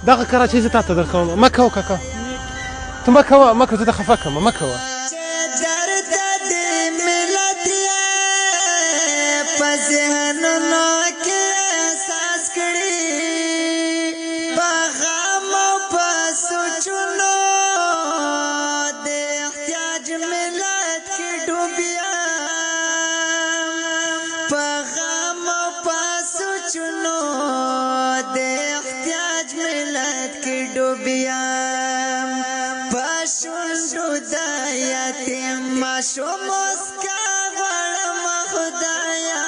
دغه کراچۍ زه تاته درکوم. مه کوه کاکا، ته مه کوه، مه کوه، زه د خفه کړم، مه کوه. په ذهنونو کې احساس کړي، په غم او په سوچونو د احتیاج ملت کې ډوب یم، په غم او په سوچونو د احتیاج ملت کې ډوب یم، په شونډو د یتیم ماشوم موسکا غواړم خدایا،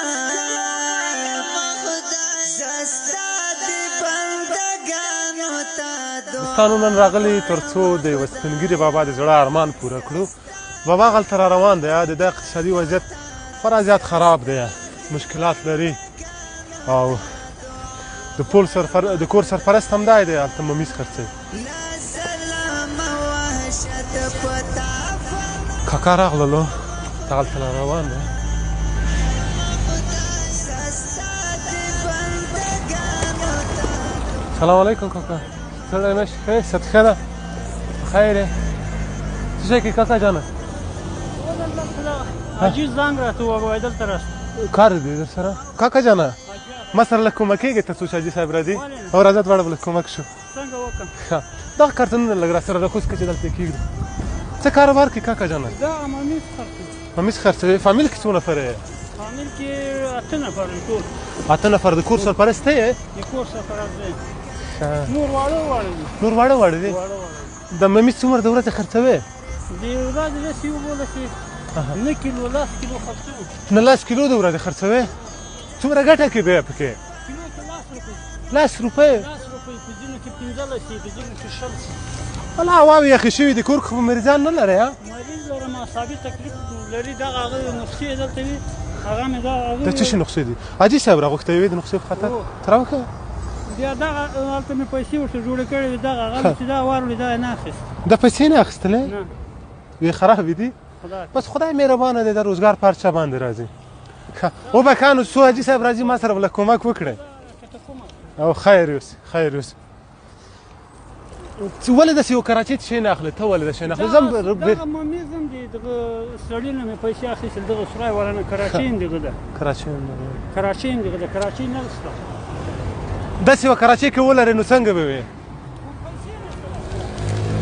دوستانو نن راغلي تر څو د یوه سپین ږیري بابا د زړه ارمان پوره کړو. بابا هغلته را روان دی. د ده اقتصادي وضعیت خورا زیات خراب دی، مشکلات لري او د پول سرفر د کور سرپرست هم دی، هلته ممیز خرڅوي. کاکا راغللو، هغلته را روان دی. سلام علیکم کاکا، ستړی نه شې؟ ښه یې؟ صحت ښه ده؟ په خیر یې؟ څه شی کوې کاکا جانه؟ حاجي زنګ راته ووایه، دلته راشه. کار دی در سره کاکا جانه؟ ما سره لږ کومک کېږي تر څو چې حاجي صاحب راځي او راځه دواړه به لږ کومک شو. څنګه وکړم؟ ښه، دغه کارتنونه لږ راسره راکوز کړه چې دلته یې کېږدو. څه کاروبار کوې کاکا جانه؟ دا ممیز خرڅوي. ممیز خرڅوي. فامیل کې څو نفره یې؟ فامیل کې 8 نفر یو ټول. 8 نفر. د کور سرپرست ته یې؟ د کور سرپرست دی. نور واړه واړه دي. نور واړه واړه دي. د ممیز څومره د ورځې خرڅوې؟ د ورځې داسې وبوله چې 9 کیلو 10 کیلو خرڅوو. نه 10 کیلو د ورځې خرڅوې؟ څومره ګټه کوې بیا پکې؟ کیلو کې 10 روپۍ. 10 روپۍ؟ 10 روپۍ، په ځینو کې 15 سي، په ځینو کې 20 سي. ولا هواوې یخې شوې دي، کور کې خو به مریضان نه لرې؟ ها مریض لرم، اعصابي تکلیف لري. دغه هغه نسخې دلته وي، هغه مې دا د څه شي نسخې دي؟ حاجي صاحب راغوښتی وې د نسخې په خاطر؟ ته راوښیه. بیا دغه هلته مې پیسې ورته جوړې کړې وې، دغه هغه چې دا وروړي دا یې نه اخیست. دا پیسې نه اخیستلې؟ نه. وې خرابې دي؟ بس خدای مهربانه دی، د روزګار په هر چا باندې راځي. ښه وبه نو څو حاجي صاحب راځي ما سره به لږ کومک وکړئ. او خیر یوسي، خیر یوسي. ولې داسې یو کراچۍ ته شی نه اخلې؟ ته ولې داسې شی نه اخلې؟ زم دغه ممیز هم دی، دغه سړي نه مې پیسې اخیستل، دغه سرای والا نه. کراچۍ هم دغه ده. کراچۍ هم دغه، کراچۍ هم دغه ده، کراچۍ نه شته. داسې یوه کراچۍ که ولرې نو څنګه به وي؟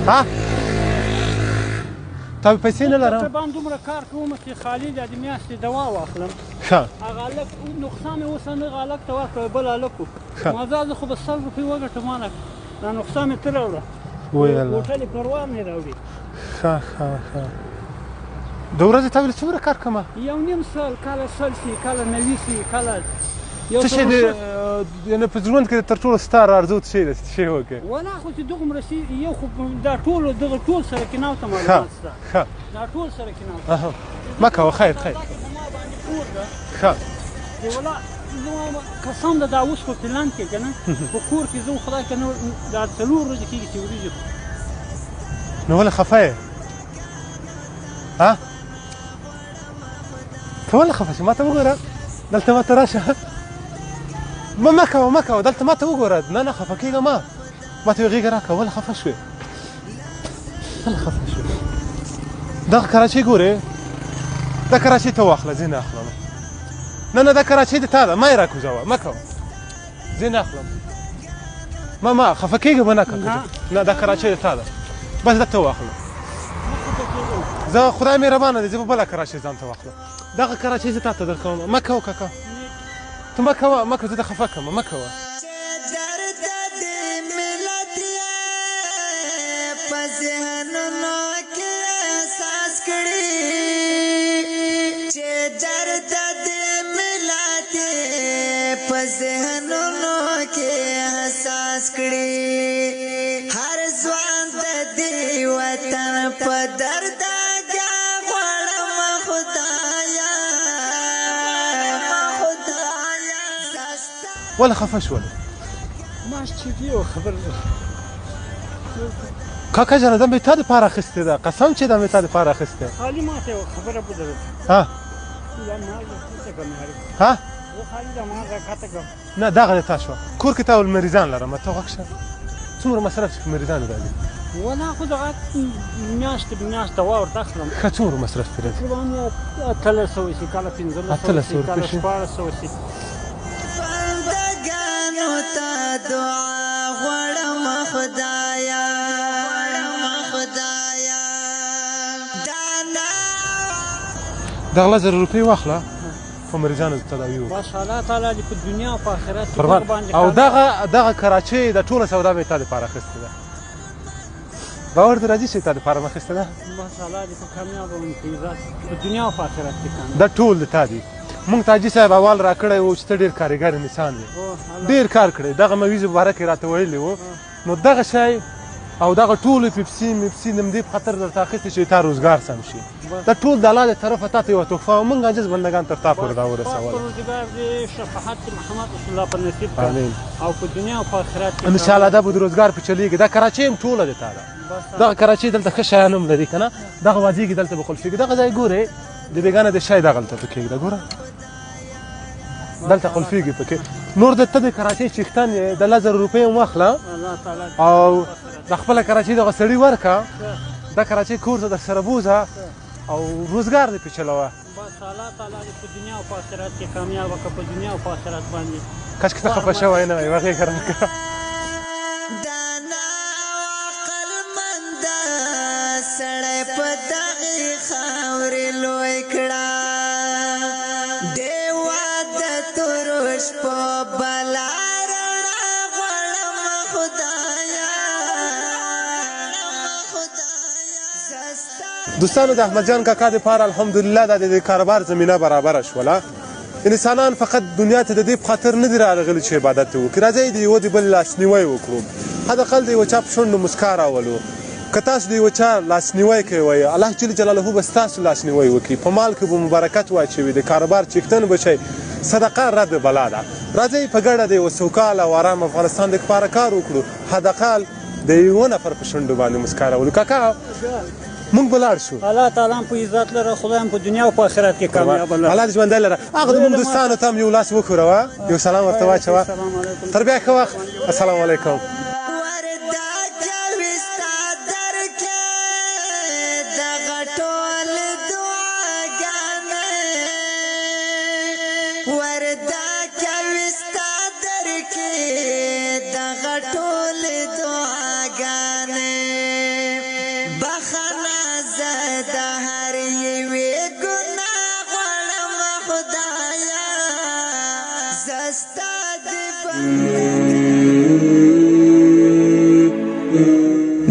ها تا پیسې نه لرم؟ تقریبا دومره کار کوم چې خالي د میاشتې دوا واخلم. ښه هغه هلک نقصان مې اوس نه هغه هلک ته ورکړه، بل هلک و. ما زه خو به 100 روپۍ وګټم، ما نه دا نقصان مې ته راوړه. هوټل یې پروا مې راوړي. ښه ښه ښه. د ورځې تا ویل څومره کار کومه؟ 1.5 سل، کله 100 سي، کله 90 سي، کله څه شی دی یعنې په ژوند کې تر ټولو ستره ارزو څه شی ده چې څه شی وکړې؟ ولا خو چې دغومره سي، یو خو دا ټولو دغه ټول سره کیناو ته معلومات شته. ښه دا ټول سره کیناو ته. مه کوه، خیر خیر. ما باندې پور ده. ښه دی ولا قسم ده دا اوس خو پلان کې که نه په کور کې زه خدای که نه دا 4 ورځې کېږي چې وریجې. نو ولې خفه یې؟ ها ته ولې خفه شې؟ ما ته وګوره، دلته ما ته راشه. مه مه کوه، مه کوه، دلته ما ته وګوره. نه نه خفه کېږه ما، ما ته یې غېږه راکړه. ولې خفه شوې؟ ولې خفه شوې؟ دغه کراچۍ ګورې؟ دا کراچۍ ته واخله، زه نه اخلم. نه نه دا کراچۍ د تا ده، ما یې راکوزوه، مه کوه، زه نه اخلم. ما ما خفه کېږه به نه کاکا. نه دا کراچۍ د تا ده، بس دا ته واخله. زه خدای مهربانه دی، زه به بله کراچۍ ځان ته واخلم. دغه کراچۍ زه تا ته درکوم. مه کوه کاکا، ته مه کوه، مه کوه، زه د خفه کړم، مه کوه. په ذهنونو کې احساس کړي، چې درد د ملت په ذهنونو کې احساس کړي، هر ځوان د دې وطن په درد غواړم خدایا. ولې خفه شولې؟ ما چې یو خبر کاکا جانه، دا مې تا دپاره اخیستې ده، قسم چې دا مې تا دپاره اخیستې. خالي ما ته یوه خبره بدله. ها ها خالي دا ما راکاته کړم. نه دغه د تا شوه، کور کې تا ول مریضان لرم. ته غوږ شه. څومره مصرف چې په مریضانو راځي؟ ولا خو دغه میاشت میاشت دوا ورته اخلم. ښه، څومره مصرف پرې راځي؟ تقریبا 1800 شي، کله 1500 شي، کله 1600 شي. بندګانو ته دعا غواړم خدایا، خدایا دانا. دغه 10,000 روپۍ واخله، په مریضانو تداوي وکړه. بس الله تعالی دې په دنیا او په آخرت کې باندې. او دغه کراچۍ د ټوله سودا مې تا دپاره اخیستې ده. باور دې راځي چې تا دپاره مې اخیستې ده؟ بس الله دې په کامیابه عزت په دنیا او په آخرت کې کامیاب. دا ټول د تا دي. مونږ ته حاجي صاحب اول راکړی و چې ته ډېر کاریګر انسان یې، ډېر کار کړی. دغه مویز مبارک یې راته ویلي و. نو دغه شی او دغه ټولې پیپسي میپسي د همدې په خاطر درته اخیستې چې تا روزګار سم شي. دا ټول د الله د طرفه تا ته یوه تحفه وه، موږ عاجز بندګان تر تا پورې راورسوله. پاک پروردګار دې شفاعت محمد رسول الله په نصیب کړه او په دنیا او په آخرت کې ان شاء الله. دا به د روزګار په چلېږي. دا کراچۍ هم ټوله د تا ده. دغه کراچۍ دلته ښه شیان هم لري که نه؟ دغه وازیږي دلته به قلفېږي. دغه ځای ګورې د بېګانه د شی دغلته پکې کېږده، ګوره دلته قلفېږي پکې. نور د ته د کراچۍ څښتن یې، د 10,000 روپۍ هم واخله او د خپله کراچۍ دغه سړي ورکړه. دا کراچۍ کور ته در سره بوځه او روزګار دې پرې چلوه. بس الله تعالی دې په دنیا او په آخرت کې کامیابه کړه، په دنیا او په آخرت باندې. کاشکې ته خفه شوی نه وای، وغېږه راکړه. دانا او عقلمند سړی په دغې خاورې لوی کړه، ډېوه د تورو شپو بلا رڼا غواړم خدایا. دوستانو د احمد جان کاکا دپاره الحمدلله دا د کاروبار زمینه برابره شوله. انسانان فقط دنیا ته د دې په خاطر نه دي راغلي چې عبادت وکړي. راځئ د یوه د بل لاسنیوی وکړو، حداقل د یوه چا په شونډو مسکا راولو. که تاسو د یوه چا لاسنیوی کوئ، الله جل جلاله به ستاسو لاسنیوی وکړي، په مال کې به مو برکت واچوي، د کاروبار څښتن به شئ. صدقه رد بلا ده. راځئ په ګډه د یوه سوکاله او ارام افغانستان د لپاره کار وکړو، حداقل د یوه نفر په شونډو باندې مسکا راولو. کاکا مونږ به لاړ شو. الله تعالی هم په عزت لره، خدای هم په دنیا او په آخرت کې کامیاب لره. الله دې ژوندی لره. هغه زموږ دوستانو ته هم یو لاس وښوروه، یو سلام ورته واچوه. تر بیا ښه وخت، السلام علیکم.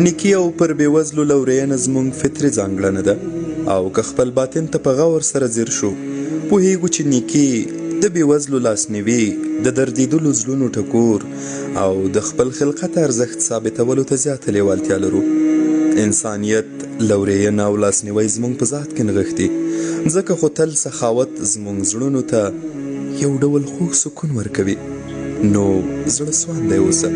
نیکي او پر بېوزلو لورېینه زموږ فطري ځانګړنه ده او که خپل باطن ته په غور سره ځیر شو، پوهېږو چې نیکي، د بېوزلو لاسنیوي، د دردېدلو زړونو ټکور او د خپل خلقت ارزښت ثابتولو ته زیاته لېوالتیا لرو. انسانیت، لورېینه او لاسنیوی زموږ په ذات کې نغښتي، ځکه خو تل سخاوت زموږ زړونو ته یو ډول خوږ سکون ورکوي. نو زړه سواندی اوسه.